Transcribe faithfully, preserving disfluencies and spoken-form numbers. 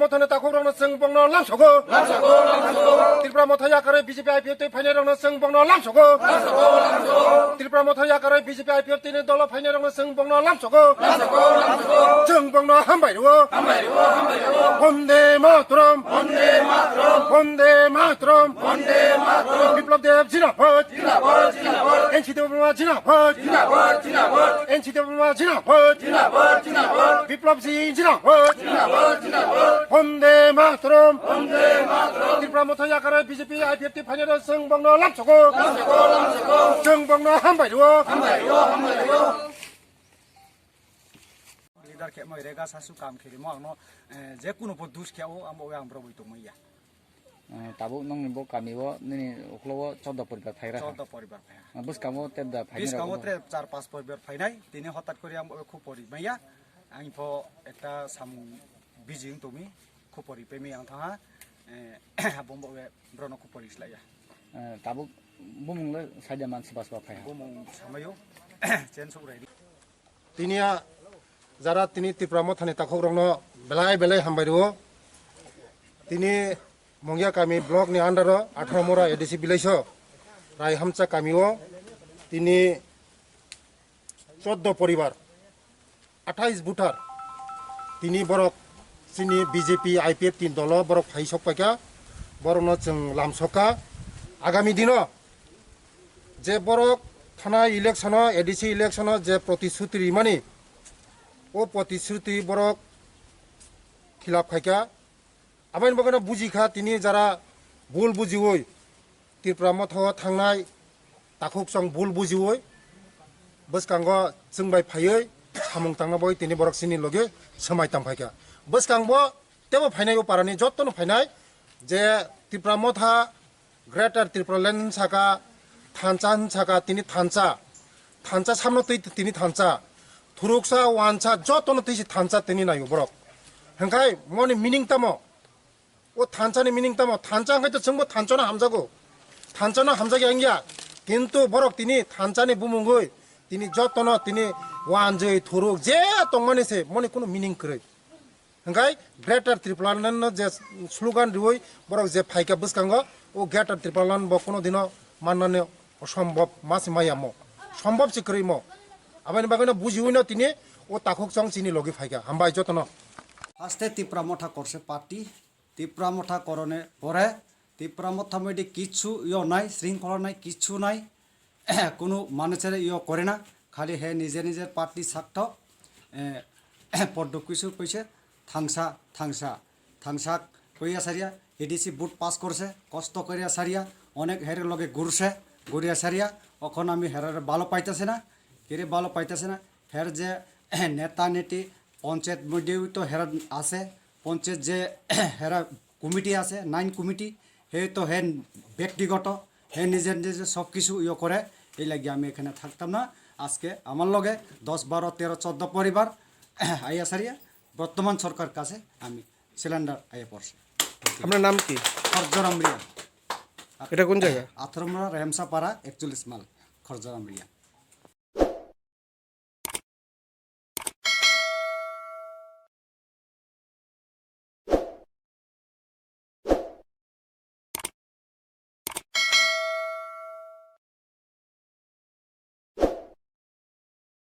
Mothani takhuk rokno chwng bongno lamsogo. Tripura Motha yakarwi B J P I P F twi phainai rokno chwng bongno lamsogo. Tripura Motha yakarwi B J P I P F twi ni dolo phainai rokno chwng bongno lamsogo. Chwng bongno hambai rwo. Vande Mataram. Vande Mataram. Biplab Deb zindabad. N C Debbarma zindabad. N C Debbarma zindabad. Biplab Singh zindabad. Vande Mataram. Tripura Motha yakarwi B J P I P F twi phainai rok chwng bongno lamsogo. Chwng bongno hambai rwo. Leader khe moi rega sasu kam khe rimo angno, eh, je kuno bo dus khe o amo ang bro bai tongmaya. Eh, tabuk nongni bo kami o nini uklo o chordo poribar phaira. Chordo poribar phaira. Ah, bwskango tebda phainai rok. Bwskango tre char pas poribar phainai, tini hotat kori ang bo khupori maya. Ang pho ekta samung busy wng tongmi, khupori pemi ang thaha. Eh, abong bo brono khupori slaya. Eh, tabuk bumung le saida man sibas ba phaiha. Bumung samayo, chen suk rai. Tini a jara tini Tripura Mothani takhuk rokno belai belai hambai rwo. Tini Mongya kami block ni under o atharo mora A D C village o Raihamcha kami o tini chordo poribar, athais voter tini borok chini B J P I P F tini dolo borok phai sok paikha, borokno chwng lamsokha. Agami dino je borok thanai election o, A D C election o je protisruti rimani, o protisruti borok khilap khaikha. Aboni bagwino bujikha tini jara bul bujiwi Tripura Motha o thangnai takhuk chwng bul bujiwi bwskango chwng bai phaiwi samung tangna bagwi tini borok chini logi swmai tang phaikha. Bwskangbo tebo phainai o parani jottono phainai je Tripura Motha Greater Tripura Land hinsaka, thansa hinsaka, tini thansa, thansa samno twi tini thansa, thuruksa, wansa, jotono twi se thansa tini naio borok. Hwnkhai moni meaning tamo? O thansa ni meaning tamo? Thansa hwnkhai to chwngbo thansa no hamjago, thansa no hamjagya wngya, kintu borok tini thansa ni bumungwi tini jotono tini wanjwi thuruk je tongmani se moni kunu meaning kwrwi. Hingkai Greater Tripura Land no je slogan riwi borok je phaikha bwskango, o Greater Tripura Land bo kuno dino mannani osombob, ma se maya mo, sombob se kwrwi mo. Aboni bagwi no bujiwi no tini o takhuk chwng chini logi phaikha. Hambai jotono. Haste Tipra Motha korse party, Tipra Motha korone pore, Tipra Motha moide kichu yo nai, sringkhola nai, kichu nai. Kunu manusere yo kore na, khali he nijer nijer party sakto, eh, poddo kisu koise thangsa, thangsa, thangsa koiya saria, A D C vote pass korse, kosto koiya saria, onek here loge gurse, guriya saria, okhon ami herare balo paitase na, kere balo paitase na, her je neta neti, panchayat moddhe to hera ase, panchayat je hera committee ase, nine committee, he to he byaktigoto, he নিজে নিজে সব কিছু ইয়ে করে, এই লাগি আমি এখানে থাকতাম না। আজকে আমার লগে দশ, বারো, তেরো, চোদ্দ পরিবার আইয়া সারিয়া বর্তমান সরকার কাছে আমি সিলিন্ডার আইয়া পড়ছে। আপনার নাম কি? খরজরাম রিয়া। এটা কোন জায়গা? আথরমরা রেমসাপাড়া একচল্লিশ মাইল, খরজরাম রিয়া।